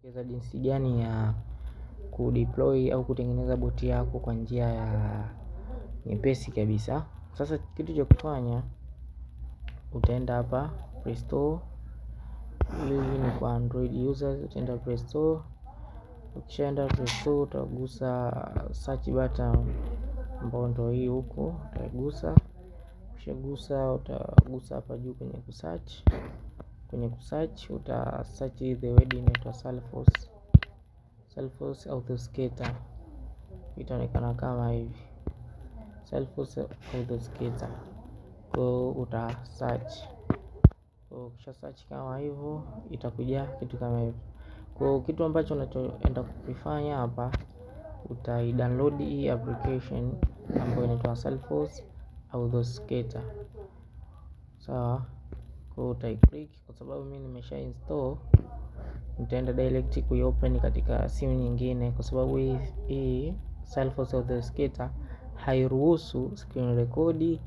Kuelekeza jinsi gani ya kudeploy au kutengeneza boti yako kwa njia ya nyepesi kabisa. Sasa kitu cha kufanya, utaenda hapa Play Store. Hii ni kwa Android users, utaenda Play Store. Ukishaenda Play Store utagusa search button ambayo ndio hii huko, utaigusa. Ukishagusa utagusa hapa juu kwenye kusearch. Kwenye kusearch uta search the word inaitwa Salesforce, Salesforce Authenticator, itaonekana kama hivi, Salesforce Authenticator. Kwa uta search, ukisha search kama hivyo itakuja kitu kama hivyo. Kwa kitu ambacho unachoenda kukifanya hapa, utai download hii application ambayo inaitwa Salesforce Authenticator. Sawa, kwa utaiclick. Kwa sababu mimi nimesha install, nitaenda direct kuiopen katika simu nyingine, kwa sababu hii Salesforce Authenticator hairuhusu screen record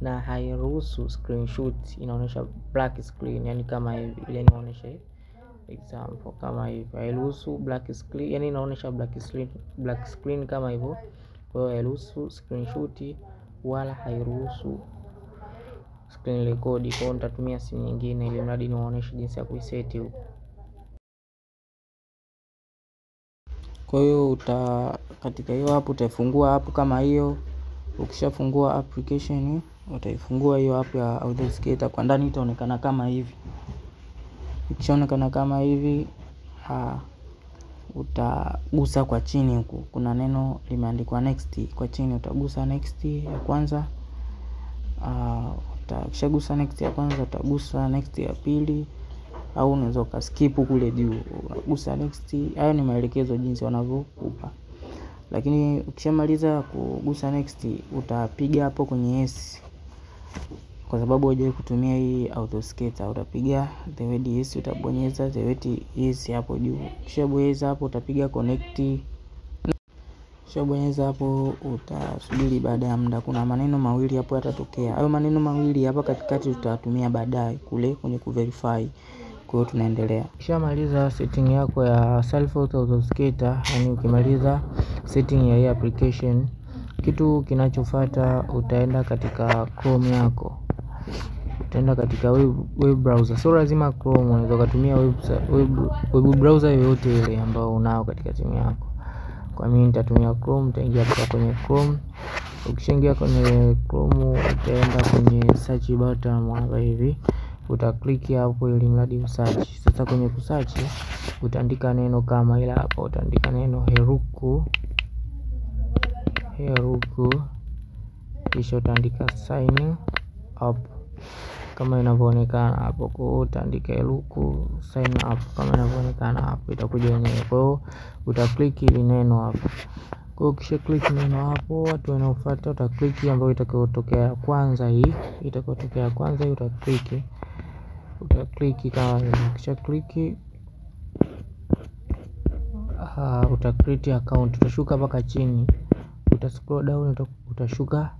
na hairuhusu screenshot, inaonyesha black screen, yani kama hivi. Ile nionyeshe example kama hivi, hairuhusu black screen, yani inaonyesha black screen, black screen kama hivyo. Kwa hiyo hairuhusu screenshot wala hairuhusu screen record. Kwa hiyo nitatumia simu nyingine ili mradi niwaoneshe jinsi ya kuiseti huko. Kwa hiyo uta katika hiyo app utaifungua app kama hiyo. Ukishafungua application utaifungua hiyo app ya Authenticator, kwa ndani itaonekana kama hivi. Ikishaonekana kama hivi, utagusa kwa chini huku, kuna neno limeandikwa next kwa chini, utagusa next ya kwanza. Ukishagusa next ya kwanza utagusa next ya pili, au unaweza ukaskip kule juu unagusa next. Hayo ni maelekezo jinsi wanavyokupa. Lakini ukishamaliza kugusa next utapiga hapo kwenye yes, kwa sababu hujawahi kutumia hii Authenticator. Utapiga the word yes, utabonyeza the word yes hapo juu. Ukishabonyeza hapo utapiga connect. Ukishabonyeza hapo utasubiri, baada ya muda kuna maneno mawili hapo yatatokea. Hayo maneno mawili hapa katikati tutatumia baadaye kule kwenye kuverify. Kwa hiyo tunaendelea. Ukishamaliza setting yako ya Salesforce Authenticator, yani ukimaliza setting ya hii application, kitu kinachofuata utaenda katika Chrome yako. Utaenda katika web browser. Sio lazima Chrome, unaweza kutumia web browser yoyote ile ambayo unao katika simu yako. Kwa mimi nitatumia Chrome. Utaingia hapa kwenye Chrome. Ukishaingia kwenye Chrome utaenda kwenye search button hapa hivi, utaklik hapo ili mradi usearch. Sasa kwenye kusearch utaandika neno kama ila hapa, utaandika neno Heroku, Heroku, kisha utaandika sign up kama inavyoonekana hapo. Kwa hiyo utaandika Heroku sign up kama inavyoonekana hapo, itakuja yenyewe. Kwa hiyo utaklik ile neno hapo. Kwa hiyo ukisha click neno hapo, watu wanaofuata utaklik ambayo itakayotokea ya kwanza, hii itakayotokea ya kwanza hii utaklik, utaklik kama hivyo. Ukisha click uta create account, utashuka mpaka chini, uta scroll down, utashuka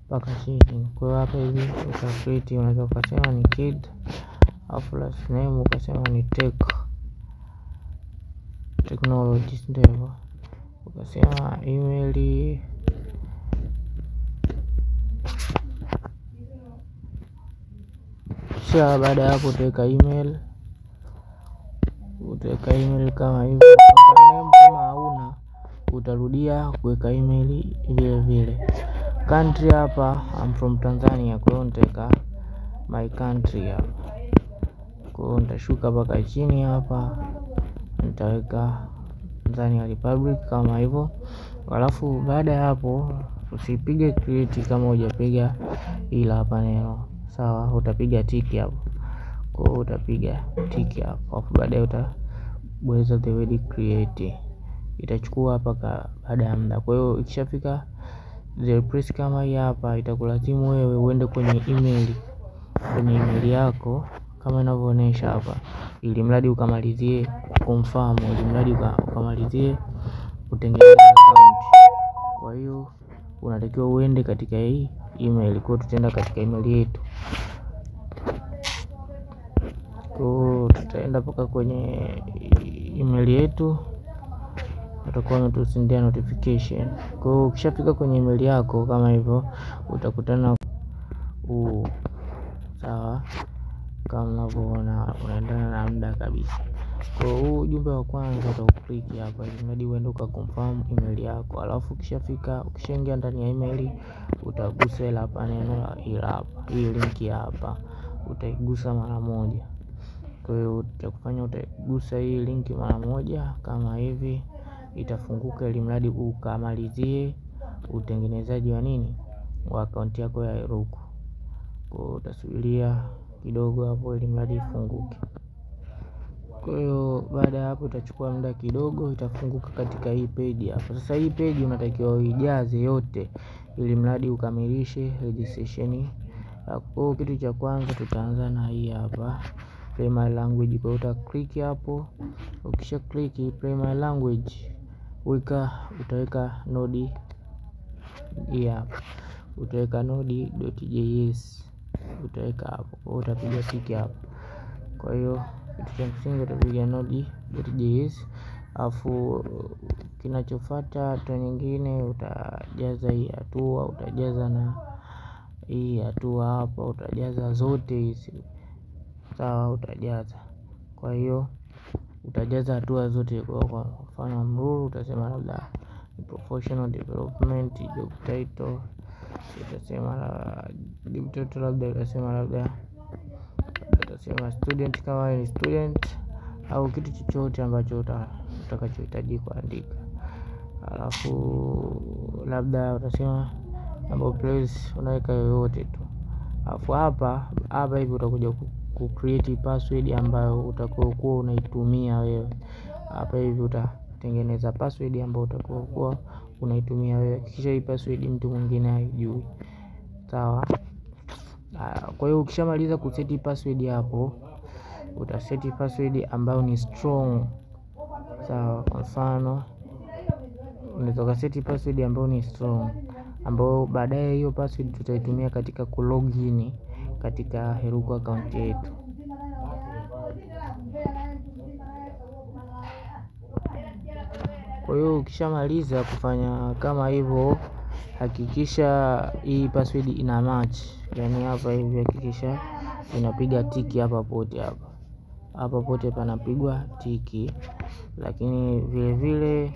mpaka chini. Kwa hiyo hapa hivi uta create, unaweza ukasema ni kid, alafu last name ukasema ni tech technology, ndio hivyo. Ukasema email kisha baada ya hapo utaweka email, utaweka email kama hivyo. Kama hauna utarudia kuweka email vile vile. Country hapa I'm from Tanzania, kwa hiyo nitaweka my country hapa. Kwa hiyo nitashuka mpaka chini hapa nitaweka Tanzania Republic kama hivyo. Alafu baada ya hapo usipige create kama hujapiga ila hapa neno sawa, utapiga tiki hapo. Kwa hiyo utapiga tiki hapo, alafu baadaye utabonyeza the word create, itachukua hapa baada ya muda. Kwa hiyo ikishafika the press kama hii hapa, itakulazimu wewe uende kwenye email, kwenye email yako kama inavyoonyesha hapa, ili mradi ukamalizie confirm, ili mradi ukamalizie kutengeneza account. Kwa hiyo unatakiwa uende katika hii email. Kwa hiyo tutaenda katika email yetu. Kwa hiyo tutaenda mpaka kwenye email yetu, watakuwa wametusendia notification. Kwa hiyo ukishafika kwenye email yako kama hivyo, utakutana huu, sawa, kama mnavyoona unaendana na muda kabisa. Kwa hiyo huu ujumbe wa kwanza utaukliki hapa ili mradi uende ukaconfirm email yako. Alafu ukishafika, ukishaingia ndani ya email utagusa ila hapa neno ila hapa, hii link hapa utaigusa mara moja. Kwa hiyo utakufanya utaigusa hii link mara moja kama hivi, itafunguka ili mradi ukamalizie utengenezaji wa nini, wa akaunti yako ya Heroku. Kwa hiyo utasubiria kidogo hapo ili mradi ifunguke. Kwa hiyo baada ya hapo itachukua muda kidogo, itafunguka katika hii page hapa. Sasa hii page unatakiwa uijaze yote ili mradi ukamilishe registration yako. Kitu cha kwanza tutaanza na hii hapa primary language. Kwa hiyo uta click hapo, ukisha click primary language weka, utaweka node hii hapa, utaweka node.js utaweka hapo. Kwa hiyo utapiga tiki hapo. Kwa hiyo kitu cha msingi utapiga node.js, afu kinachofuata hatua nyingine utajaza hii hatua, utajaza na hii hatua hapa, utajaza zote hizi, sawa, utajaza. Kwa hiyo utajaza hatua zote. Kwa mfano mruru utasema labda professional development, job title utasema job title labda utasema labda utasema student kama ni student au kitu chochote ambacho utakachohitaji kuandika. Alafu labda utasema number place, unaweka yoyote tu. Alafu hapa hapa hivi utakuja ku create password ambayo utakokuwa unaitumia wewe. Hapa hivi utatengeneza password ambayo utakokuwa unaitumia wewe. Kisha hii password mtu mwingine haijui, sawa. Kwa hiyo ukishamaliza kuseti password hapo, utaseti password ambayo ni strong, sawa. Kwa mfano unaweza kuseti password ambayo ni strong, ambayo baadaye hiyo password tutaitumia katika kulogin katika Heroku account yetu. Kwa hiyo ukishamaliza kufanya kama hivyo, hakikisha hii password ina match, yani hapa hivi hakikisha inapiga tiki hapa pote, hapa hapa pote panapigwa tiki. Lakini vile vile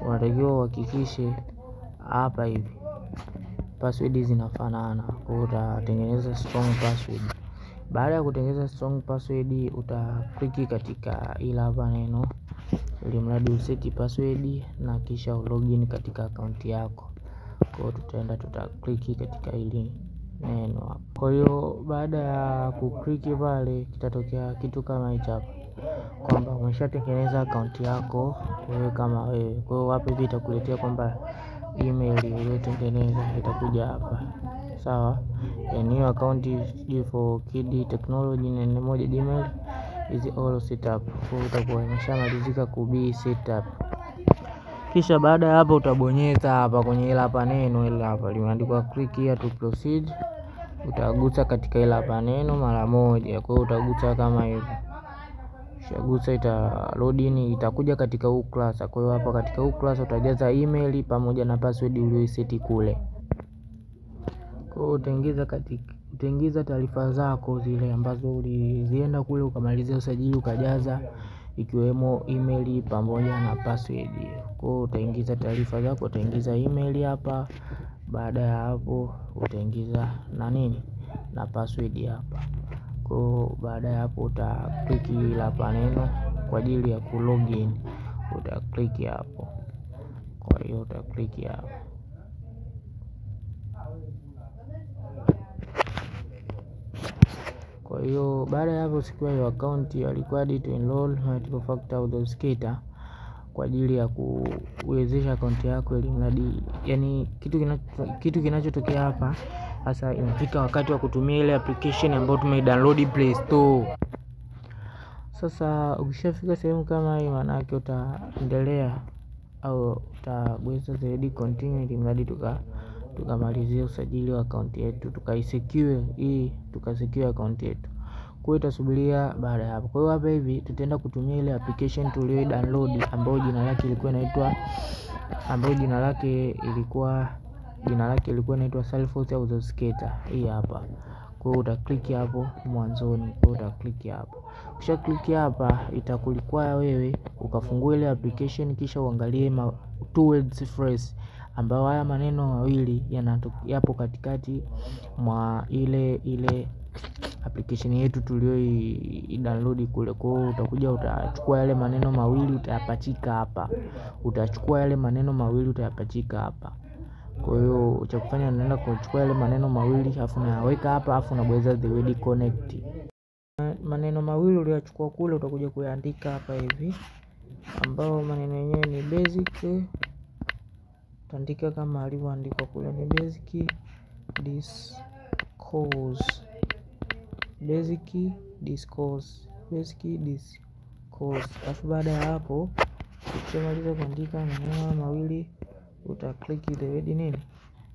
unatakiwa uhakikishe hapa hivi password zinafanana. Kwa hiyo utatengeneza strong password. Baada ya kutengeneza strong password, utakliki katika ila hapa neno ili mradi useti password na kisha ulogin katika akaunti yako. Kwa hiyo tutaenda tutakliki katika hili neno hapa. Kwa hiyo baada ya kukliki pale, kitatokea kitu kama hicho hapa, kwamba umeshatengeneza akaunti yako wewe kama wewe. Kwa hiyo hapa hivi itakuletea kwamba email uliyotengeneza itakuja hapa, sawa. Yani hiyo account for kid technology nene moja gmail is all set up. Kwa hiyo itakuwa imeshamalizika ku be set up. Kisha baada ya hapo utabonyeza hapa kwenye ila hapa neno ila hapa limeandikwa click here to proceed. Utagusa katika ila hapa neno mara moja. Kwa hiyo utagusa kama hivi. Ukishagusa ita load in, itakuja katika huu ukurasa. Kwa hiyo hapa katika huu ukurasa utajaza email pamoja na password uliyoiseti kule. Kwa hiyo utaingiza katika utaingiza taarifa zako zile ambazo ulizienda kule ukamalizia usajili ukajaza, ikiwemo email pamoja na password. Kwa hiyo utaingiza taarifa zako, utaingiza email hapa. Baada ya hapo utaingiza na nini na password hapa. Kwa hiyo baada ya hapo uta click ila hapa neno kwa ajili ya kulogin, uta click hapo. Kwa hiyo uta click hapo. Kwa hiyo baada ya hapo, secure your account, you are required to enroll multiple factor authenticator kwa ajili ya kuwezesha akaunti yako ili mradi, yani kitu kinachotokea hapa sasa, imefika wakati wa kutumia ile application ambayo tumeidownload Play Store. Sasa ukishafika sehemu kama hii, maana yake utaendelea au utabonyeza zaidi continue ili mradi tukamalizia usajili wa akaunti yetu, tukaisecure hii, tukasecure akaunti yetu. Kwa hiyo itasubiria baada ya hapo. Kwa hiyo hapa hivi tutaenda kutumia ile application tulio download ambayo jina lake ilikuwa inaitwa inaitwa Salesforce Authenticator. Hii hapa. Kwa hiyo uta-click hapo mwanzoni. Kwa hiyo uta-click hapo. Ukisha click hapa itakurequire wewe ukafungue ile application kisha uangalie two words phrase, ambayo haya maneno mawili yapo katikati mwa ile application yetu tulio download kule. Kwa hiyo utakuja utachukua yale maneno mawili utayapachika hapa. Utachukua yale maneno mawili utayapachika hapa. Kwa hiyo cha kufanya unaenda kuchukua yale maneno mawili afu unayaweka hapa afu unabonyeza the word connect. Maneno mawili uliyochukua kule utakuja kuyaandika hapa hivi, ambao maneno yenyewe ni basic. Utaandika kama alivyoandikwa kule, ni basic discourse, basic discourse, basic discourse. Alafu baada ya hapo ukishamaliza kuandika maneno mawili uta click the word nini,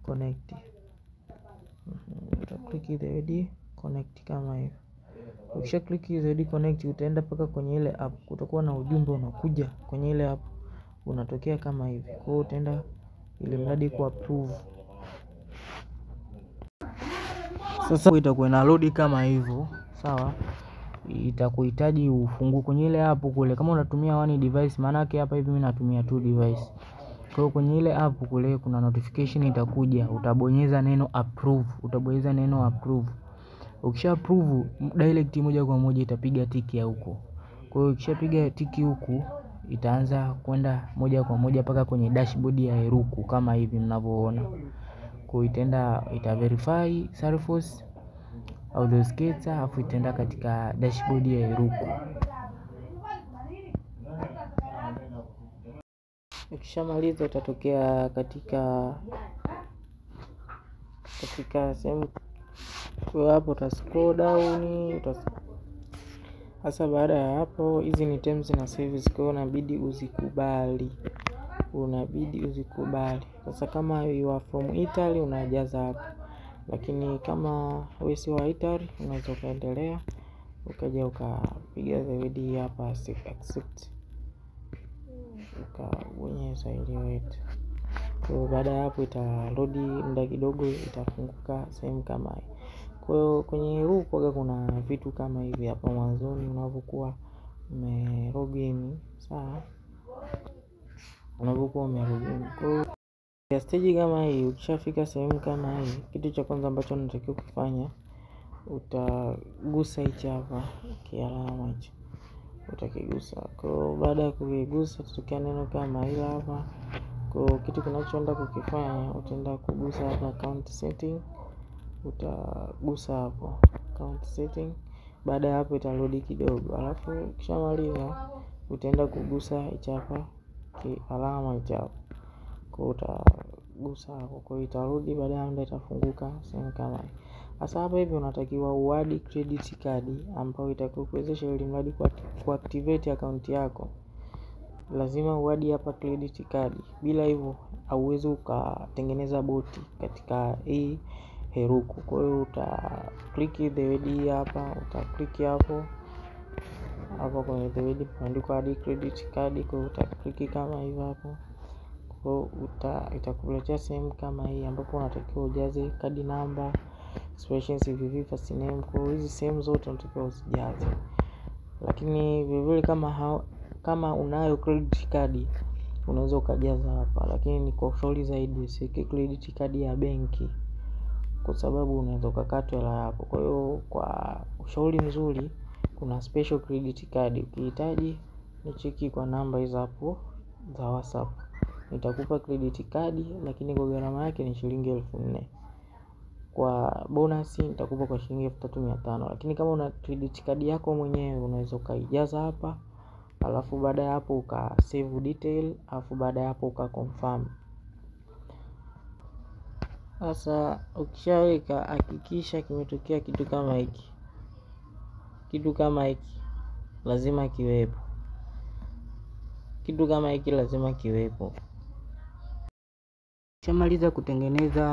connect. Uta click the word connect kama hivyo. Ukisha click the word connect utaenda paka kwenye ile app, kutakuwa na ujumbe unakuja kwenye ile app unatokea kama hivi. Kwa hiyo utaenda ili mradi ku approve. Sasa itakuwa ina load kama hivyo, sawa. Itakuhitaji ufungue kwenye ile app kule, kama unatumia one device, maana yake hapa hivi mimi natumia two device. Kwa hiyo kwenye ile app kule kuna notification itakuja, utabonyeza neno approve, utabonyeza neno approve. Ukisha approve direct moja kwa moja itapiga tiki ya huko. Kwa hiyo ikishapiga tiki huku itaanza kwenda moja kwa moja paka kwenye dashboard ya Heroku kama hivi mnavyoona. Kwa hiyo itaenda ita verify Salesforce Authenticator afu itaenda katika dashboard ya Heroku. Ukishamaliza utatokea katika sehemu kwa hapo, uta scroll down. Sasa baada ya hapo, hizi ni terms na service, kwa hiyo inabidi uzikubali, unabidi uzikubali. Sasa kama you are from Italy unajaza hapo, lakini kama wewe si wa Italy unaweza ukaendelea ukaja ukapiga the word hapa accept, ukabonyeza ile word. Kwa baada ya hapo itarudi muda kidogo, itafunguka sehemu kama hii. Kwa hiyo kwenye huu kwa kuna vitu kama hivi hapa mwanzoni unapokuwa ume login, sawa, unapokuwa ume login. Kwa hiyo ya stage kama hii, ukishafika sehemu kama hii, kitu cha kwanza ambacho unatakiwa kufanya utagusa hichi hapa kialama hichi, utakigusa. Kwa hiyo baada ya kukigusa tutatokea neno kama hili hapa. Kwa kitu kinachoenda kukifanya utaenda kugusa hapa account setting, utagusa hapo account setting. Baada ya hapo itarudi kidogo, alafu ukishamaliza utaenda kugusa hichi hapa kialama hichi hapa. Kwa utagusa hapo, kwa itarudi baada ya muda itafunguka sehemu kama hii. Sasa hapa hivi unatakiwa uadi credit card ambayo itakuwezesha ili mradi kuactivate account yako. Lazima uadi hapa credit card, bila hivyo hauwezi ukatengeneza boti katika hii Heroku. Kwa hiyo uta click the word hapa, uta click hapo hapo kwenye the word pameandikwa add credit card. Kwa hiyo uta click kama hivyo hapo. Kwa hiyo itakuletea sehemu kama hii ambapo unatakiwa ujaze card number, expiration, CVV, first name. Kwa hiyo hizi sehemu zote unatakiwa uzijaze, lakini vile vile kama unayo credit card unaweza ukajaza hapa, lakini ni kwa ushauri zaidi usiweke credit card ya benki kwa sababu unaweza ukakatwa hela yako. Kwa hiyo kwa ushauri mzuri kuna special credit card, ukihitaji nicheki kwa namba hizo hapo za WhatsApp, nitakupa credit card, lakini kwa gharama yake ni shilingi 4000. Kwa bonus nitakupa kwa shilingi 3500. Lakini kama una credit card yako mwenyewe unaweza ukaijaza hapa, alafu baada ya hapo uka save detail, alafu baada ya hapo uka confirm. Sasa ukishaweka hakikisha kimetokea kitu kama hiki. Kitu kama hiki lazima kiwepo. Kitu kama hiki lazima kiwepo. Ukishamaliza kutengeneza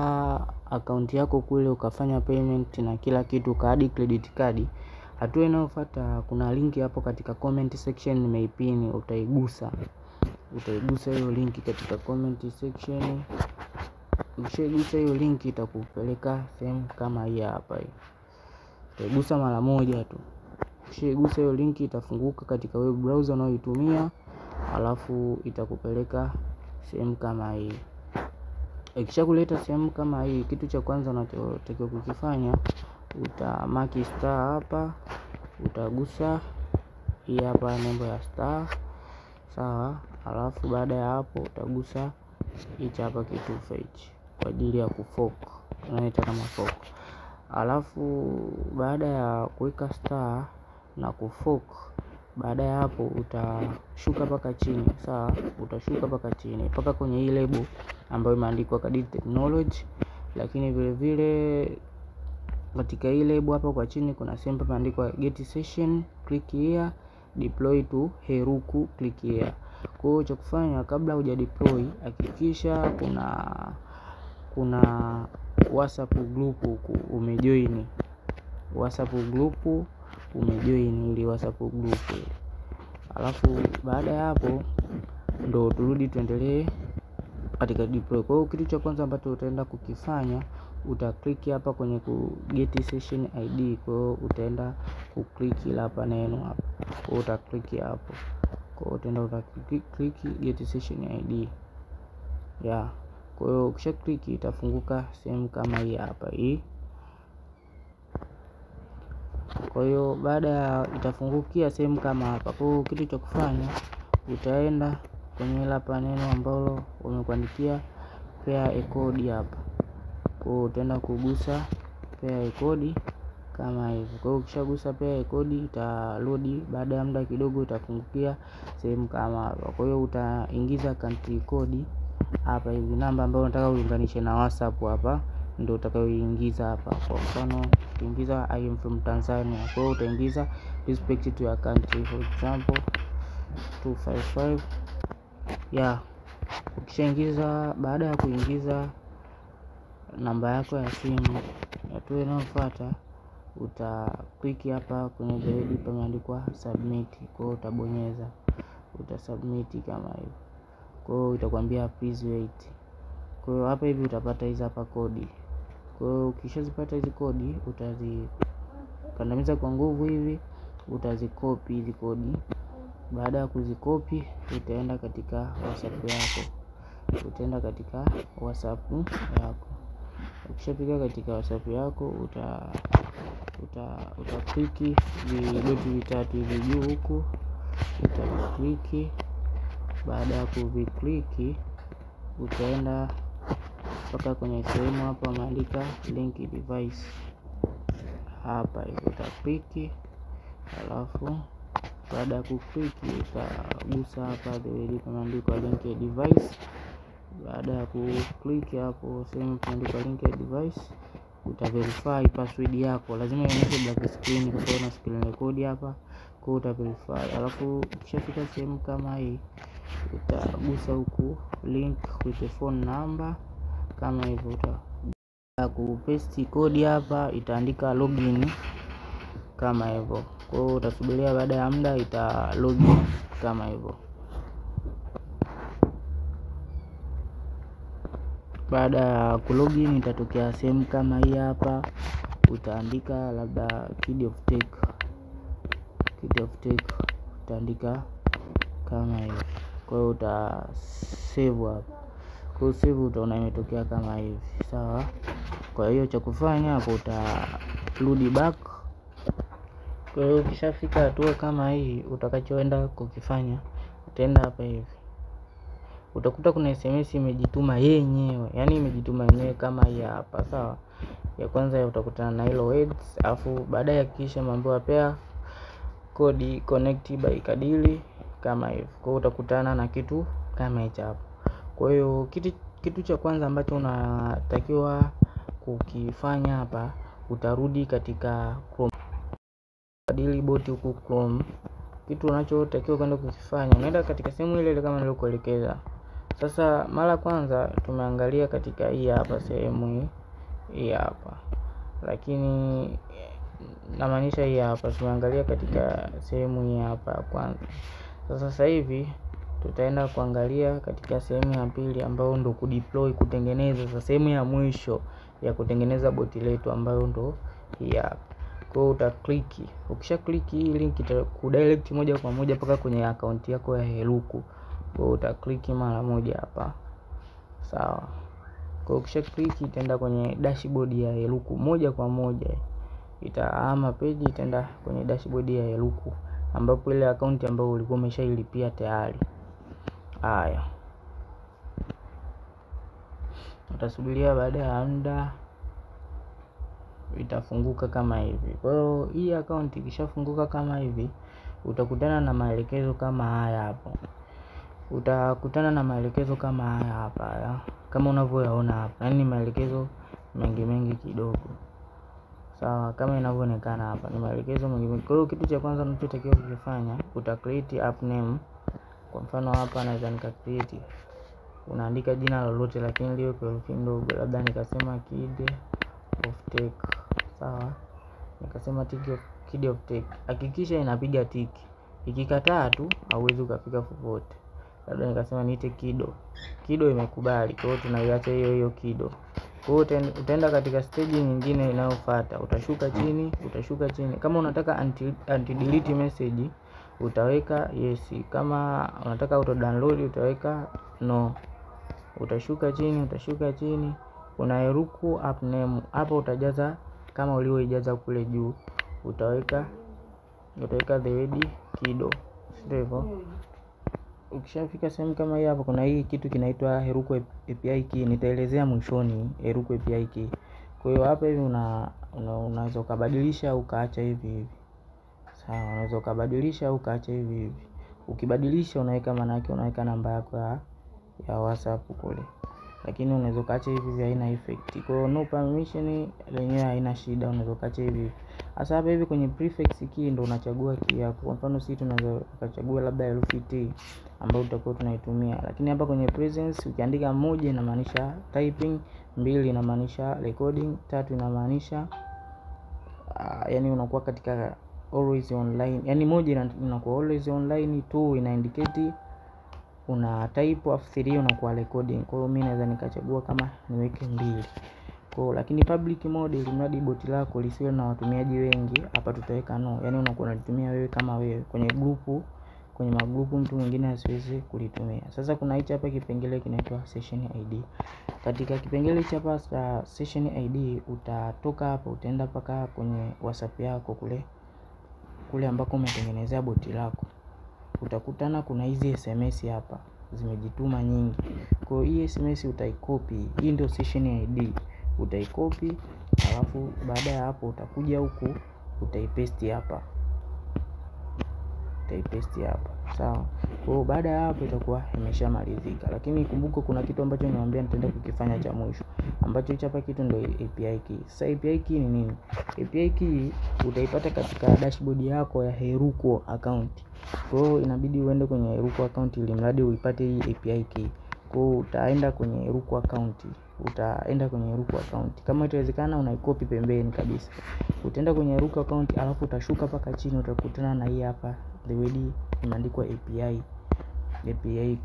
akaunti yako kule, ukafanya payment na kila kitu, ukaadi credit card, Hatua inayofuata kuna linki hapo katika comment section nimeipini, utaigusa. Utaigusa hiyo linki katika comment section. Ukishaigusa hiyo linki itakupeleka sehemu kama hii hapa hii. Utaigusa mara moja tu. Ukishaigusa hiyo linki itafunguka katika web browser unayoitumia, alafu itakupeleka sehemu kama hii. Ikishakuleta sehemu kama hii, kitu cha kwanza unachotakiwa kukifanya, utamaki star hapa, utagusa hii hapa nembo ya star, sawa. Alafu baada ya hapo utagusa hichi hapa kitufe hichi kwa ajili ya kufork, unaita kama fork. Alafu baada ya kuweka star na kufork, baada ya hapo utashuka mpaka chini, sawa. Utashuka mpaka chini mpaka kwenye hii lebo ambayo imeandikwa Kadili Technology, lakini vile vile katika hii lebo hapa kwa chini kuna sehemu pameandikwa get session, click here, deploy to Heroku, click here. Kwa hiyo cha kufanya kabla huja deploy, hakikisha kuna WhatsApp group huku umejoin. WhatsApp group umejoin ili WhatsApp group ile. Alafu baada ya hapo ndo turudi tuendelee katika deploy. Kwa hiyo kitu cha kwanza ambacho utaenda kukifanya, utaklik hapa kwenye ku get session ID. Kwa hiyo utaenda kuklik hapa neno hapa. Kwa hiyo utaklik hapo. Kwa hiyo utaenda utaklik get session ID. Yeah. Kwa hiyo ukisha click itafunguka sehemu kama hii hapa hii. Kwa hiyo baada ya itafungukia sehemu kama hapa. Kwa hiyo kitu cha kufanya utaenda kwenye hapa neno ambalo umekuandikia pair a code hapa. Kwa hiyo utaenda kugusa pair a code kama hivi. Kwa hiyo ukishagusa pair a code ita load, baada ya muda kidogo itafungukia sehemu kama hapa. Kwa hiyo utaingiza country code hapa hivi, namba ambayo unataka uunganishe na WhatsApp hapa ndio utakayoingiza hapa. Kwa mfano ukiingiza I am from Tanzania, kwa hiyo utaingiza respect to your country, for example 255. Yeah, ukishaingiza, baada ya kuingiza namba yako ya simu, hatua inayofuata uta click hapa kwenye the pameandikwa submit. Kwa hiyo utabonyeza, uta submit kama hivyo. Kwa hiyo itakwambia please wait. Kwa hiyo hapa hivi utapata hizi hapa kodi. Kwa hiyo ukishazipata hizi kodi utazikandamiza kwa nguvu hivi, utazikopi hizi kodi. Baada ya kuzikopi utaenda katika WhatsApp yako. Utaenda katika WhatsApp yako. Ukishafika katika WhatsApp yako uta click vidoti vitatu hivi juu huku, utakliki. Baada ya kuvikliki utaenda mpaka kwenye sehemu hapa wameandika link device hapa hivi, utakliki. Alafu baada ya kukliki utagusa hapa the pameandikwa link device. Baada ya kukliki hapo sehemu pameandikwa link device, uta verify password yako, lazima ionyeshe black screen kwa sababu na screen record hapa. Kwa hiyo uta verify. Alafu ukishafika sehemu kama hii utagusa huku link with the phone number kama hivyo, uta kupaste kodi hapa, itaandika login kama hivyo. Kwa hiyo utasubiria, baada ya muda ita login kama hivyo. Baada ya kulogin itatokea sehemu kama hii hapa, utaandika labda Kid of Tech, Kid of Tech utaandika kama hivi. Kwa hiyo uta save hapa. Kwa hiyo save, utaona imetokea kama hivi, sawa. Kwa hiyo cha kufanya hapo utarudi back. Kwa hiyo ukishafika hatua kama hii, utakachoenda kukifanya utaenda hapa hivi, utakuta kuna SMS imejituma yenyewe, yani imejituma yenyewe kama hii hapa, sawa. Ya kwanza utakutana na hilo words, alafu baadaye kisha mambo pair code connect by Kadili kama hivyo. Kwa hiyo utakutana na kitu kama hicho hapo. Kwa hiyo kitu cha kwanza ambacho unatakiwa kukifanya hapa, utarudi katika Chrome Kadili bot huku Chrome. Kitu unachotakiwa kwenda kukifanya, unaenda katika sehemu ile ile kama nilivyokuelekeza. Sasa mara kwanza tumeangalia katika hii hapa sehemu hii hapa, lakini Namaanisha hii hapa tumeangalia katika sehemu hii hapa ya kwanza. Sasa hivi tutaenda kuangalia katika sehemu ya pili ambayo ndo kudeploy, kutengeneza sasa sehemu ya mwisho ya kutengeneza boti letu ambayo ndo hii hapa. Kwa hiyo uta-click, ukisha click hii link itakudirect moja kwa moja mpaka kwenye akaunti yako ya Heruku. Kwa hiyo uta-click mara moja hapa. Sawa. Kwa hiyo ukisha click itaenda kwenye dashboard ya Heruku moja kwa moja. Itahama page, itaenda kwenye dashboard ya Heruku ambapo ile akaunti ambayo ulikuwa umeshailipia tayari. Haya, utasubiria baada ya muda itafunguka kama hivi. Kwa hiyo hii akaunti ikishafunguka kama hivi, utakutana na maelekezo kama haya hapo. Utakutana na maelekezo kama haya hapa haya, kama unavyoyaona hapa. Yaani maelekezo mengi mengi kidogo. Sawa, kama inavyoonekana hapa ni maelekezo mengi mengi. Kwa hiyo kitu cha kwanza unachotakiwa kukifanya, uta create app name. Kwa mfano hapa naweza nika create, unaandika jina lolote lakini liwe kwa herufi ndogo, labda nikasema Kid of Tech. Sawa, nikasema Kid of Tech. Hakikisha inapiga tiki, ikikataa tu hauwezi ukafika popote. Labda nikasema niite Kido. Kido imekubali, kwa hiyo tunaiacha hiyo hiyo Kido. Kwa hiyo utaenda katika stage nyingine inayofuata, utashuka chini, utashuka chini. Kama unataka anti delete message utaweka yes, kama unataka auto download utaweka no. Utashuka chini, utashuka chini, kuna Heruku app name hapa utajaza kama ulioijaza kule juu, utaweka the word Kido, sio hivyo? Ukishafika sehemu kama hii hapa, kuna hii kitu kinaitwa Heruku API key, nitaelezea mwishoni Heruku API key. Kwa hiyo hapa hivi unaweza ukabadilisha au ukaacha hivi hivi. Sawa, unaweza ukabadilisha au ukaacha hivi hivi. Ukibadilisha unaweka, maana yake unaweka namba yako ya WhatsApp kule. Lakini unaweza ukaacha hivi hivi, haina effect. Kwa hiyo no permission lenyewe haina shida, unaweza ukaacha hivi hivi. Sasa hapa hivi kwenye prefix key ndo unachagua key yako. Kwa mfano sisi tunaweza tukachagua labda herufi T ambayo tutakuwa tunaitumia. Lakini hapa kwenye presence ukiandika 1 inamaanisha typing, 2 inamaanisha recording, 3 inamaanisha yani unakuwa katika always online. Yani 1 inakuwa always online, 2 ina indicate una type, afu 3 unakuwa recording. Kwa hiyo mimi naweza nikachagua kama niweke 2. Kwa hiyo lakini public mode, ili mradi bot lako lisiwe na watumiaji wengi, hapa tutaweka no. Yani unakuwa unalitumia wewe kama wewe kwenye group, kwenye magrupu mtu mwingine asiweze kulitumia. Sasa kuna hichi hapa kipengele kinaitwa session ID. Katika kipengele hichi hapa cha session ID utatoka hapa utaenda paka kwenye WhatsApp yako kule ambako umetengenezea boti lako. Utakutana kuna hizi SMS hapa zimejituma nyingi. Kwa hiyo hii SMS utaikopi, hii ndio session ID. Utaikopi, alafu baada ya hapo utakuja huku utaipaste hapa. Utaipaste hapa. Sawa. Kwa hiyo baada ya hapo itakuwa imeshamalizika. Lakini kumbuka kuna kitu ambacho niwaambia nitaenda kukifanya cha mwisho, ambacho hicho hapa kitu ndio API key. Sasa API key ni nini? API key utaipata katika dashboard yako ya Heruku account. Kwa hiyo inabidi uende kwenye Heruku account ili mradi uipate hii API key. Kwa hiyo utaenda kwenye Heruku account, utaenda kwenye Heruku account. Kama itawezekana unaikopi pembeni kabisa. Utaenda kwenye Heruku account alafu utashuka paka chini utakutana na hii hapa the word imeandikwa API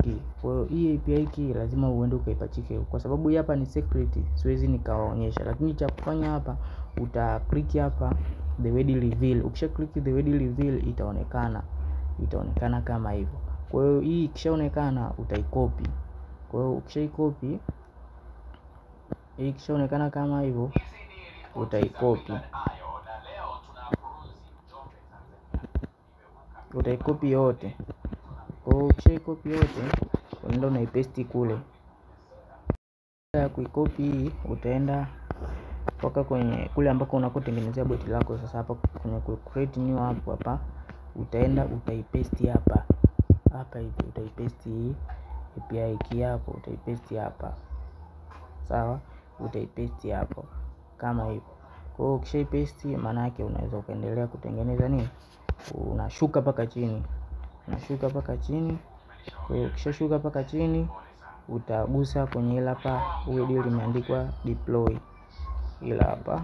key. Kwa hiyo hii API key lazima uende ukaipachike, kwa sababu hii hapa ni secret, siwezi nikawaonyesha. Lakini cha kufanya hapa uta click hapa the word reveal. Ukisha click the word reveal itaonekana kama hivyo. Kwa hiyo hii ikishaonekana utaikopi. Kwa hiyo ukishaikopi hii ikishaonekana kama hivyo utaikopi. Utaikopi yote. Kwa hiyo ukishaikopi yote unaenda unaipaste kule. Baada ya kuikopi hii utaenda mpaka kwenye kule ambako unakotengenezea boti lako. Sasa hapa kwenye create new app hapa utaenda utaipaste hapa. Hapa hivi utaipaste hii API key hapo, utaipaste hapa. Sawa, utaipaste hapo kama hivyo. Kwa hiyo ukishaipaste maana yake unaweza ukaendelea kutengeneza nini? Unashuka paka chini. Unashuka paka chini. Kwa hiyo ukishashuka paka chini utagusa kwenye ile hapa word limeandikwa deploy. Ila hapa.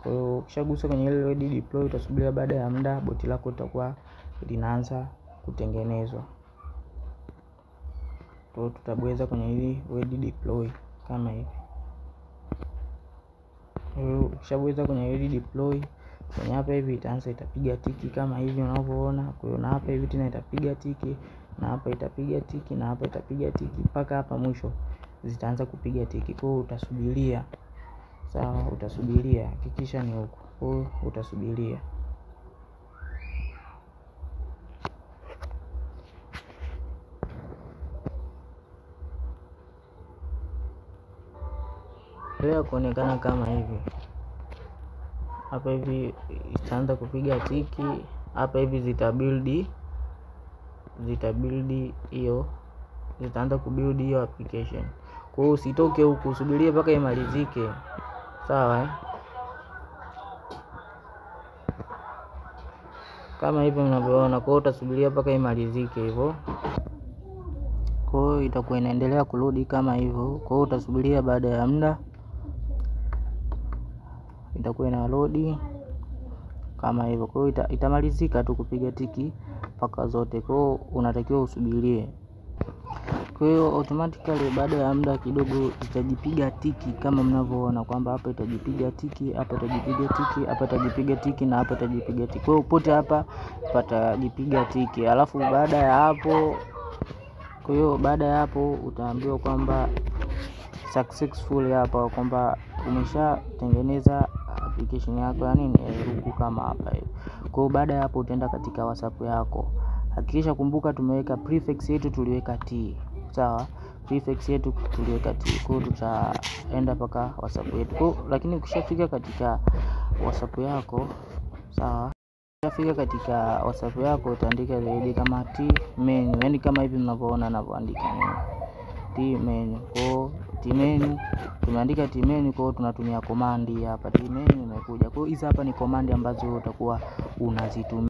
Kwa hiyo ukishagusa kwenye ile ready deploy, utasubiria baada ya muda boti lako litakuwa linaanza kutengenezwa. Kwa hiyo tutabweza kwenye hili ready deploy kama hivi. Kwa hiyo ukishabweza kwenye ready deploy kwenye hapa hivi itaanza itapiga tiki kama hivi unavyoona. Kwa hiyo na hapa hivi tena itapiga tiki, na hapa itapiga tiki, na hapa itapiga tiki mpaka hapa mwisho zitaanza kupiga tiki. Kwa hiyo utasubiria. Sawa, utasubiria, hakikisha ni huko. Kwa hiyo utasubiria. Endelea kuonekana kama hivi. Hapa hivi itaanza kupiga tiki, hapa hivi zitabuild hiyo, zitaanza kubuild hiyo application. Kwa hiyo usitoke huku, usubirie mpaka imalizike. Sawa eh? Kama hivyo mnavyoona. Kwa hiyo utasubiria mpaka imalizike hivyo. Kwa hiyo itakuwa inaendelea kurudi kama hivyo. Kwa hiyo utasubiria baada ya muda itakuwa ina load kama hivyo. Kwa hiyo itamalizika tu kupiga tiki mpaka zote. Kwa hiyo unatakiwa usubirie. Kwa hiyo automatically baada ya muda kidogo itajipiga tiki kama mnavyoona kwamba hapa itajipiga tiki, hapa itajipiga tiki, hapa itajipiga tiki na hapa itajipiga tiki. Kwa hiyo pote hapa patajipiga tiki. Alafu baada ya hapo, kwa hiyo baada ya hapo utaambiwa kwamba successful hapa kwamba umeshatengeneza application yako ya nini ya Iruku kama hapa hivi. Kwa hiyo baada ya hapo utaenda katika WhatsApp yako. Hakikisha kumbuka tumeweka prefix yetu tuliweka T. Sawa? Prefix yetu tuliweka T. Kwa hiyo tutaenda paka WhatsApp yetu. Kwa lakini ukishafika katika WhatsApp yako, sawa? Ukishafika katika WhatsApp yako utaandika zaidi kama T menu. Yaani kama hivi mnavyoona ninavyoandika mimi. T menu. Kwa T menu tumeandika T menu, kwa hiyo tunatumia command hapa. T menu imekuja. Kwa hiyo hizi hapa ni command ambazo utakuwa unazitumia.